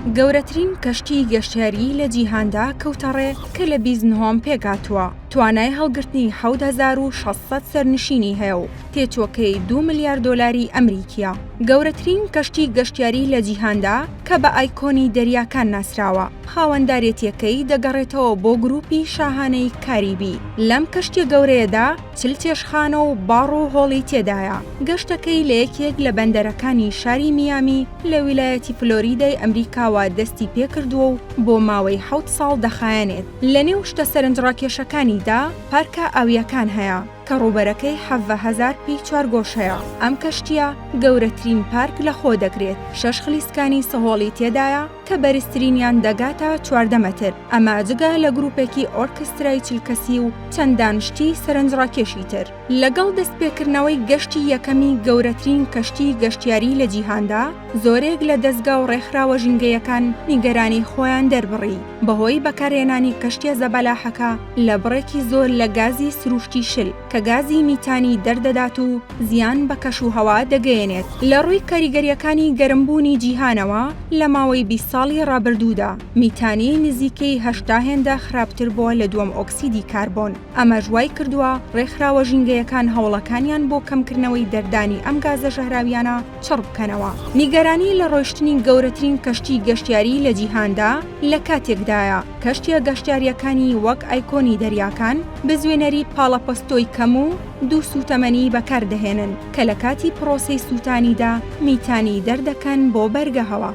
گەورەترین کەشتی گەشتیاریی لە جیهاندا کەوتەڕێ کە لە 20 نهۆم پێکهاتووە، توانای هەڵگرتنی 7600 سەرنشینی هەیە و تێچووەکەی دوو ملیار دۆلاری ئەمریکییە. گەورەترین کەشتی گەشتیاری لە جیهاندا کە بە ئایکۆنی دەریاکان ناسراوە، خاوەندارێتییەکەی دەگەڕێتەوە بۆ گرووپی شاهانەی کاریبی. لەم کەشتییە گەورەیەدا 40 چێشتخانە و باڕ و هۆڵی تێدایە. گەشتەکەی لە یەکێک لە بەندەرەکانی شاری میامی لە ویلایەتی فلۆریدای ئەمریکاوە دەستی پێکردووە و بۆ ماوەی حەوت ساڵ دەخایەنێت. لەنێو شتە سەرنجڕاکێشەکانیدا پارکە ئاوییەکان هەیە کە ڕووبەرەکەی 17,000 پێی چوارگۆشەیە. ئەم کەشتییە گەورەترین پارک لەخۆ دەگرێت، شەش خلیسکانی سەهۆڵی تێدایە کە بەرزترینیان دەگاتە 14 مەتر، ئەمە جگە لە گرووپێکی ئۆرکسترای 40 کەسی و چەندان شتی سەرنجڕاکێشی تر. لەگەڵ دەستپێکردنەوەی گەشتی یەکەمی گەورەترین کەشتی گەشتیاری لە جیهاندا، زۆرێک لە دەزگا و ڕێکخراوە ژینگەیەکان نیگەرانی خۆیان دەربڕی بەهۆی بەکارهێنانی کەشتیە زەبەلاحەکە لە بڕێکی زۆر لە گازی سروشتی شل کە گازی میتانی دەردەدات و زیان بە کەشوهەوا دەگەیەنێت. لە ڕووی کاریگەرییەکانی گەرمبوونی جیهانەوە لە ماوەی 20 ساڵی ڕابردوودا، میتانی نزیکەی 80 هێندە خراپتر بووە لە دووەم ئۆکسیدی کاربۆن. ئەمەش وای کردووە ڕێکخراوە ژینگەیەکان هەوڵەکانیان بۆ کەمکردنەوەی دەردانی ئەم گازە ژەهراویانە چڕ بکەنەوە. نیگەرانی لە ڕۆیشتنی گەورەترین کەشتی گەشتیاری لە جیهاندا لە کاتێکدایە، کەشتییە گەشتیارییەکانی وەک ئایکۆنی دەریاکان بزوێنەری پاڵەپەستۆی کەم و دوو سووتەمەنی بەکاردەهێنن کە لە کاتی پرۆسەی سووتانیدا میتانی دەردەکەن بۆ بەرگەهەوا.